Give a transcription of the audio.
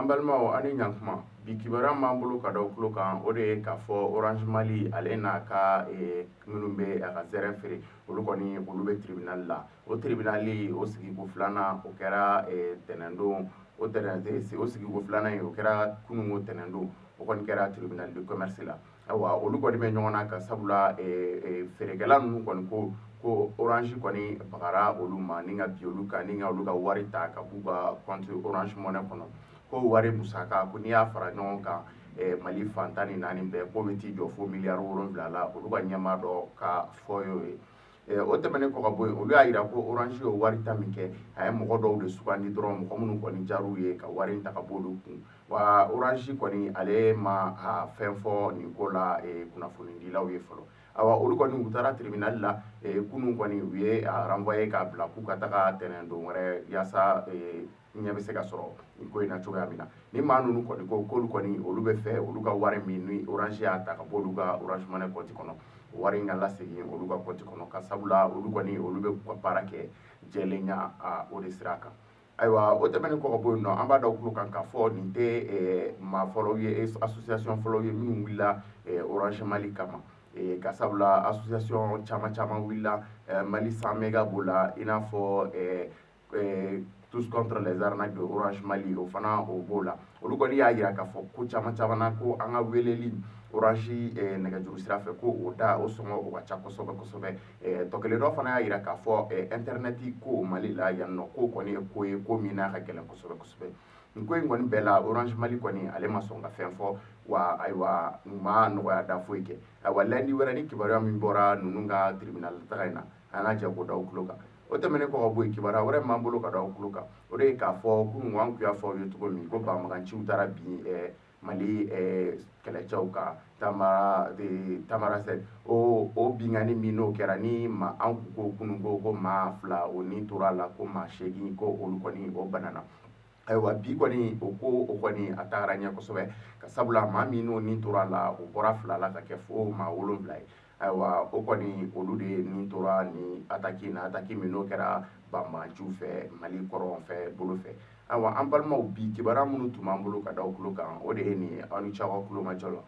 An balimaw, aw ni ɲankuma. Bi kibaruya b'an bolo ka da tulo kan, o de ye k'a fɔ Orange Mali ale n'a ka minnu bɛ a ka zɛrɛn feere, olu kɔni, olu bɛ tribunal la. O tribunal, o sigiko filanan, o kɛra tɛnɛndon. O tɛnɛn, o sigiko filanan in, o kɛra kununko tɛnɛndon. O kɔni kɛra tribunal de commerce la. Ayiwa, olu kɔni bɛ ɲɔgɔn na ka sabula feerekɛla ninnu kɔni ko ko Orange kɔni bagara olu ma ni ka bi olu kan, ni ka olu ka wari ta ka b'u ka compte Orange Money kɔnɔ, ko wari musaka ko n'i y'a fara ɲɔgɔn kan Mali fan 14 bɛɛ, k'o bɛ t'i jɔ fo miliyari 7 la. Olu ka ɲɛmaa dɔ ka fɔ y'o ye. O tɛmɛnen kɔ ka bɔ yen, olu y'a jira ko Orange ye wari ta min kɛ, a ye mɔgɔ dɔw de sugandi dɔrɔn, mɔgɔ minnu kɔni diyar'u ye, ka wari in ta ka bɔ olu kun. Wa Orange kɔni, ale ma a fɛn fɔ nin ko la kunnafonidilaw ye fɔlɔ. Ayiwa, olu kɔni, u taara tribunal la kunun kɔni, u ye a renvoyé k'a bila k'u ka taga tɛnɛn don wɛrɛ, yaasa ɲɛ bɛ se ka sɔrɔ nin ko in na cogoya min na. Ni maa ninnu kɔni ko k'olu kɔni, olu bɛ fɛ olu ka wari min ni Orange y'a ta ka bɔ olu ka Orange Money compte kɔnɔ, o wari in ka lasegin olu ka compte kɔnɔ, ka sabula olu kɔni, olu bɛ k'u ka baara kɛ jɛlenya o de sira kan. Ayiwa, o tɛmɛnen kɔ ka bɔ yen nɔ, an b'a da tulo kan k'a fɔ nin tɛ maa fɔlɔw ye, association fɔlɔw ye minnu wulila Orange Mali kama, ka sabula association caman caman wulila. Mali 100 méga b'o la, i n'a fɔ Tous contre les arnaques de Orange Mali, o fana o b'o la. Olu kɔni y'a jira k'a fɔ ko caman caman na, ko an ka weleli Orange nɛgɛjuru sira fɛ, ko o da o sɔngɔ o ka ca kosɛbɛ kosɛbɛ. Tɔ kelen dɔ fana y'a jira k'a fɔ internet ko Mali la yan nɔ, ko kɔni ye ko ye, ko min n'a ka gɛlɛn kosɛbɛ kosɛbɛ. Nin ko in kɔni bɛɛ la, Orange Mali kɔni, ale ma sɔn ka fɛn fɔ wa. Ayiwa, u ma nɔgɔya da foyi kɛ. Ayiwa, lundi wɛrɛ, ni kibaruya min bɔra ninnu ka tribunal taga in na, an ka jɛ k'o da u tulo kan. O tɛmɛnen kɔ ka bɔ yen, kibaruya wɛrɛ min b'an bolo ka da aw tulo kan, o de ye k'a fɔ kunun, an tun y'a fɔ aw ye cogo min ko banbaganciw taara bin Mali kɛlɛcɛw kan Tamara, Tamarasɛti. O binkanni min n'o kɛra, ni ma an ko kunun ko maa 2 o ni tora a la, ko maa 8 ko olu kɔni o banana. Ayiwa, bi kɔni, o ko o kɔni a tagara ɲɛ kosɛbɛ, ka sabula maa min n'o ni tora a la, o bɔra 2 la ka kɛ fo maa 7 ye. Ayiwa, o kɔni, olu de ni tora ni attaque na, attaque min n'o kɛra banbaganciw fɛ Mali kɔrɔn fɛ bolo fɛ. Ayiwa, an balimaw, bi kibaruya minnu tun b'an bolo ka da aw tulo kan, o de ye nin ye. Aw ni ce aw ka tulomajɔ la.